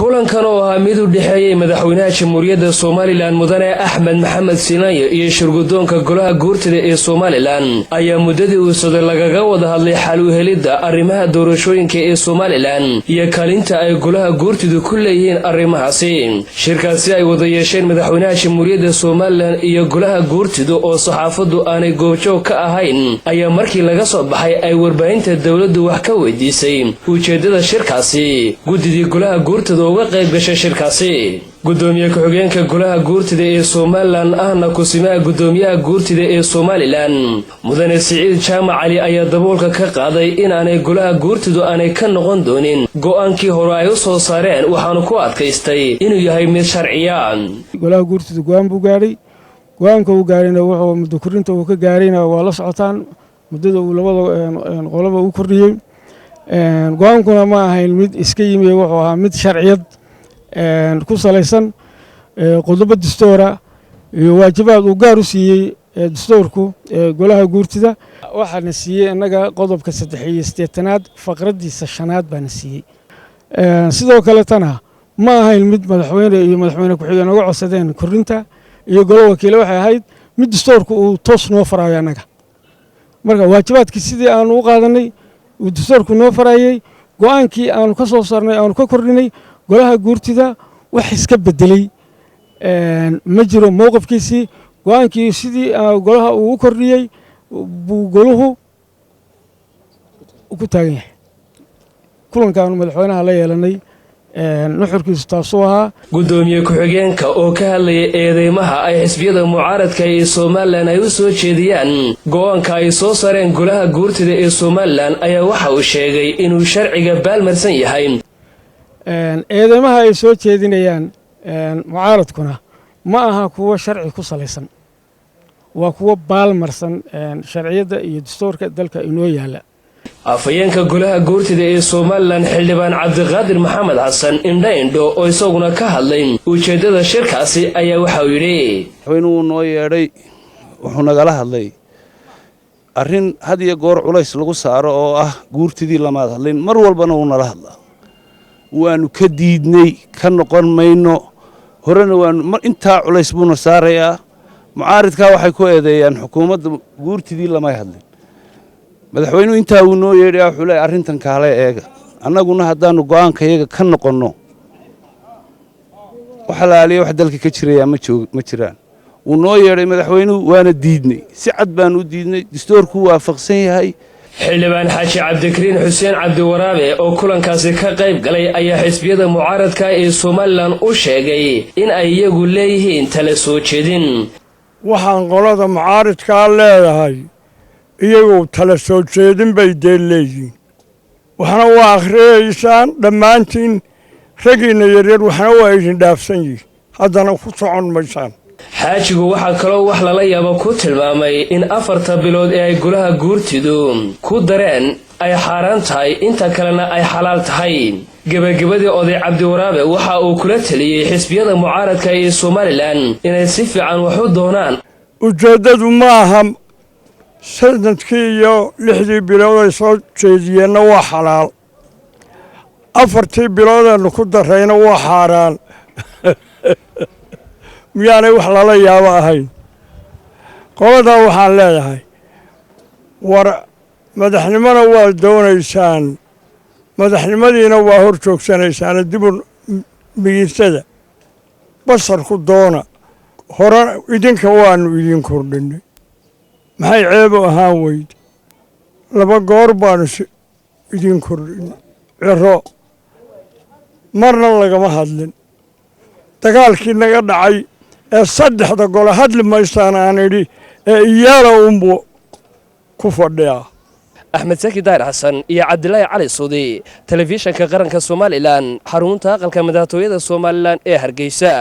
Kulankan oo ahaa mid u dhexeeyey madaxweynaha Jamhuuriyadda Somaliland, Mudane Axmed Maxamed Silanyo, iyo shirgudoonka golaha guurtida ee Somaliland ayaa muddadii uu socday lagaga wada hadlay xal u helidda arrimaha doorashooyinka ee Somaliland iyo kaalinta ay golaha guurtidu ku leeyihiin arrimahaasi. Shirkaasi ay wada yeesheen madaxweynaha Jamhuuriyadda Somaliland iyo golaha guurtidu oo saxaafaddu aanay goobjoog ka ahayn ayaa markii laga soo baxay ay warbaahinta dowladdu wax ka weydiisay ujeeddada shirkaasi guddidii golaha guurtida uga qayb gashay shirkaasi. Gudoomiye ku-xigeenka golaha guurtida ee Somaliland, ahna kusimaha gudoomiyaha guurtida ee Somaliland, Mudane Siciid Jaamac Cali, ayaa daboolka ka qaaday inaanay golaha guurtidu aanay ka noqon doonin go'aankii hore ay u soo saareen, waxaanu ku adkaystay inuu yahay mid sharciya. Golaha guurtidu go'aan buu gaadhay. Go'aanka uu gaarayna wuxuu muddo kordhinta uu ka gaarayna waa la socotaan, muddada uu labada qoloba u kordhiyey. Go'aankuna ma ahayn mid iska yimi, wuxuu ahaa mid sharciyad ku salaysan, qodobo dastuura iyo waajibaad uu gaar u siiyey dastuurku golaha guurtida. Waxaana siiyey innaga qodobka 83aad faqraddiisa shanaad baana siiyey. Sidoo kaletana ma ahayn mid madaxweyne iyo madaxweyne ku-xigeen uga codsadeen kordhinta iyo golo wakiile. Waxay ahayd mid dastuurku uu toos noo faraayo annaga. Marka waajibaadkii sidii aanu u qaadanay uu dastuurku noo farayey, go'aankii aanu ka soo saarnay, aanu ka kordhinay, golaha guurtida wax iska bedelay ma jiro mowqifkiisii. Go'aankii sidii golaha uu u kordhiyey buu goluhu ku taagan yahay. Kulankaanu madaxweynaha la yeelanay nuxurkiisu taasuu ahaa. Gudoomiye ku-xigeenka oo ka hadlayay eedeymaha ay xisbiyada mucaaradka ee Somaliland ay u soo jeediyaan go'aanka ay soo saareen golaha guurtida ee Somaliland ayaa waxa uu sheegay inuu sharciga baalmarsan yahay. Eedeymaha ay soo jeedinayaan mucaaradkuna ma aha kuwo sharci ku salaysan, waa kuwo baalmarsan sharciyadda iyo dastuurka dalka inoo yaalla. Afhayeenka golaha guurtida ee Somaliland, Xildhibaan Cabdiqaadir Maxamed Xasan Indho Indho, oo isaguna ka hadlay ujeeddada shirkaasi ayaa waxa uu yidhi: Madaxweynuhu noo yeedhay, wuxuu nagala hadlay arrin had iyo goor culays lagu saaro oo ah guurtidii lamaad hadlin. Mar walbana wuu nala hadlaa, waannu ka diidnay, ka noqon mayno. Horena waanu intaa culays buuna saarayaa. Mucaaridkaa waxay ku eedeeyaan xukuumadda guurtidii lamay hadlin. Madaxweynuhu intaa uu noo yeedhaya, wuxuu leeyahy arrintan kaale eega. Annaguna haddaannu go'aankayaga ka noqonno, wax alaaliya wax dalka ka jirayaa ma jiraan. Wuu noo yeedhay madaxweynuhu, waana diidnay, si cad baanu u diidnay, dastuurkuu waafaqsan yahay. Xildhibaan Xaaji Cabdikariin Xuseen Cabdiwaraabe oo kulankaasi ka qayb galay ayaa xisbiyada mucaaradka ee Somaliland u sheegay in ay iyagu leeyihiin tala soo jeedin. Waxaan qolada mucaaridkaa leedahay, iyagu tala soo jeedin bay dee leeyihiin. Waxna waa akhriyaysaan dhammaantiin, raggiinna yaryar, waxna waa idin dhaafsan yihin, haddana ku socon maysaan. Xaajigu waxaa kaloo wax lala yaabo ku tilmaamay in 4ta bilood ee ay golaha guurtidu ku dareen ay xaaraan tahay, inta kalena ay xalaal tahay. Gebagabadii, oday Cabdiwaraabe waxa uu kula teliyey xisbiyada mucaaradka ee Somaliland inay si fiican wax u doonaan. Ujeeddadu ma aha sanadkii iyo 6dii bilood ay soo jeediyeenna waa xalaal, 4tii biloodeenu ku darrayna waa xaaraan. Miyaanay wax lala yaabo ahayn? Qoladaa waxaan leeyahay, war madaxnimona waa doonaysaan, madaxnimadiina waa hor joogsanaysaan. Dibu migirsada basarku doona. Hore idinka waanu idin kordhinay, maxay ceebu ahaan weyd? Laba goor baanu idin kordhinay. Ciro marna lagama hadlin dagaalkii naga dhacay ee saddexda gole hadli maysaan aan idhi ee iyaala unbuu ku fadhiyaa. Axmed Saki Daahir Xasan iyo Cabdilaahi Cali Suudi, Telefishanka Qaranka Somaliland, xarunta aqalka madaxtooyada Somaliland ee Hargeysa.